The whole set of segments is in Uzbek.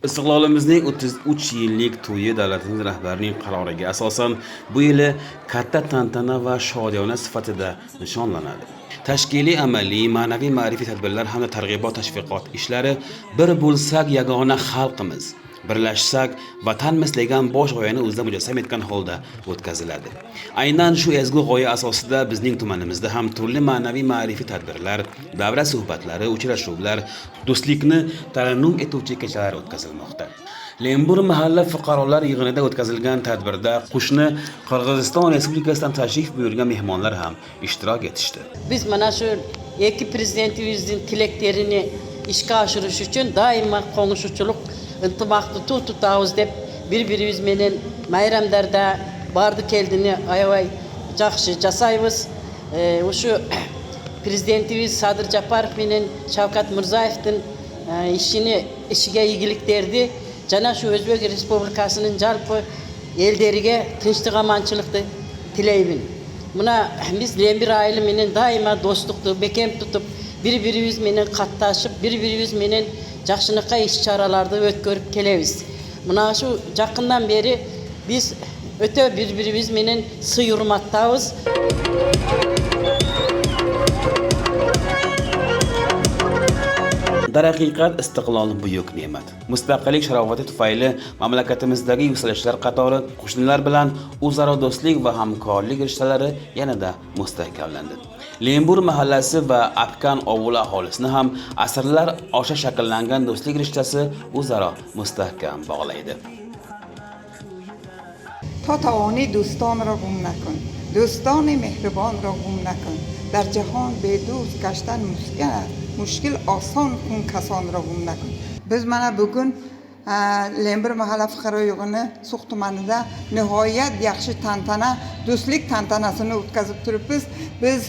Istiqlolimizning 33 yillik to'yi davlatimiz rahbarining qaroriga asosan bu yili katta tantana va shodiyona sifatida nishonlanadi. Tashkiliy, amaliy, ma'naviy, ma'rifiy tadbirlar hamda targ'ibot tashviqot ishlari "Bir bo'lsak, yagona xalqimiz, birlashsak vatanmiz" degan bosh g'oyani o'zida mujassam etgan holda o'tkaziladi. Aynan shu ezgu g'oya asosida bizning tumanimizda ham turli ma'naviy ma'rifiy tadbirlar, davra suhbatlari, uchrashuvlar, do'stlikni tarannum etuvchi kechalar o'tkazilmoqda. Lembur mahalla fuqarolar yig'inida o'tkazilgan tadbirda qo'shni Qirg'iziston Respublikasidan tashrif buyurgan mehmonlar ham ishtirok etishdi. Biz mana shu ikki prezidentimizning tilaklarini ishga oshirish uchun doimo qo'ng'ishichilik ынтымакты туу тутабыз деп, бири бирибиз менен майрамдарда барды келдини аябай жакшы жасайбыз. Ушу президентибиз Садыр Жапаров менен Шавкат Мирзиёевдин ишини, ишиге ийгиликтерди жана ушу Өзбек Республикасынын жалпы элдериге тынчтык, аманчылыкты тилеймин. Мына биз Лембир айылы менен дайыма достукту бекем тутуп, бири бирибиз менен катташып, бири бирибиз менен жакшынакай иш чараларды өткөрүп келебиз. Мына ушу жакындан бери биз өтө бири бирибиз менен сый урматтабыз. Darhaqiqat, istiqlol buyuk ne'mat. Mustaqillik sharofati tufayli mamlakatimizdagi yuksalishlar qatori qo'shnilar bilan o'zaro do'stlik va hamkorlik rishtalari yanada mustahkamlandi. Lembur mahallasi va Apkan ovuli aholisini ham asrlar osha shakllangan do'stlik rishtasi o'zaro mustahkam bog'laydi. تا توانی دوستان را گم نکن، دوستان مهربان را گم نکن. در جهان به دوست گشتن مشکل است، مشکل oson کن کسان را گم نکن. Biz mana bugun Lembir mahalla fuqaro yig'ini, So'x tumanida nihoyat yaxshi tantana, do'stlik tantanasini o'tkazib turibmiz. Biz,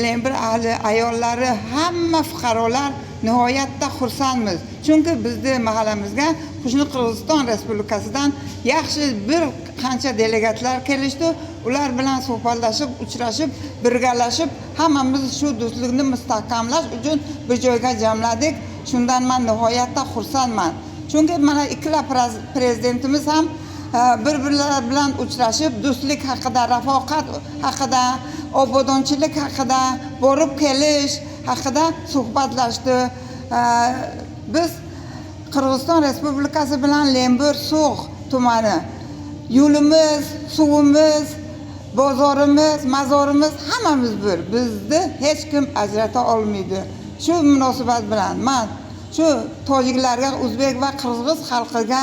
Lembir ahli ayollari, hamma fuqarolar nihoyatda xursandmiz, chunki bizni mahallamizga qo'shni Qirg'iziston Respublikasidan yaxshi bir qancha delegatlar kelishdi. Ular bilan suhbatlashib, uchrashib, birgalashib, hammamiz shu do'stlikni mustahkamlash uchun bir joyga jamladik. Shundan man nihoyatda xursandman, chunki mana ikkala prezidentimiz ham bir birlari bilan uchrashib, do'stlik haqida, rafoqat haqida, obodonchilik haqida, borib kelish haqida suhbatlashdi. Biz Qirg'iziston Respublikasi bilan Lembir, So'x tumani yo'limiz, suvimiz, bozorimiz, mazorimiz, hammamiz bir, bizni hech kim ajrata olmaydi. Shu munosabat bilan man shu tojiklarga, o'zbek va qirg'iz xalqiga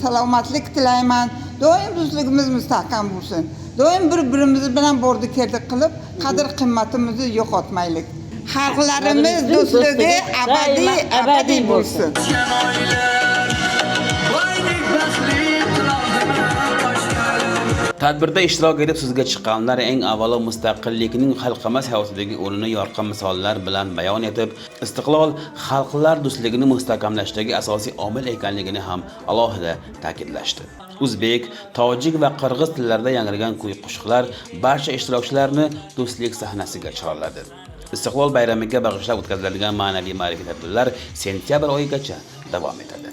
salomatlik tilayman. Doim do'stligimiz mustahkam bo'lsin, doim bir birimiz bilan bordi keldi qilib, qadr qimmatimizni yo'qotmaylik. Xalqlarimiz do'stligi abadiy, abadiy bo'lsin. Boylik baxtli qiloldim. Tadbirda ishtirok etib so'zga chiqqanlar eng avvalo mustaqillikning xalqimiz hayotidagi o'rnini yorqin misollar bilan bayon etib, istiqlol xalqlar do'stligini mustahkamlashdagi asosiy omil ekanligini ham alohida ta'kidlashdi. O'zbek, tojik va qirg'iz tillarida yangragan kuy-qo'shiqlar barcha ishtirokchilarni do'stlik sahnasiga chorladi. Istiqlol bayramiga bag'ishlab o'tkaziladigan ma'naviy ma'rifiy tadbirlar sentyabr oyigacha davom etadi.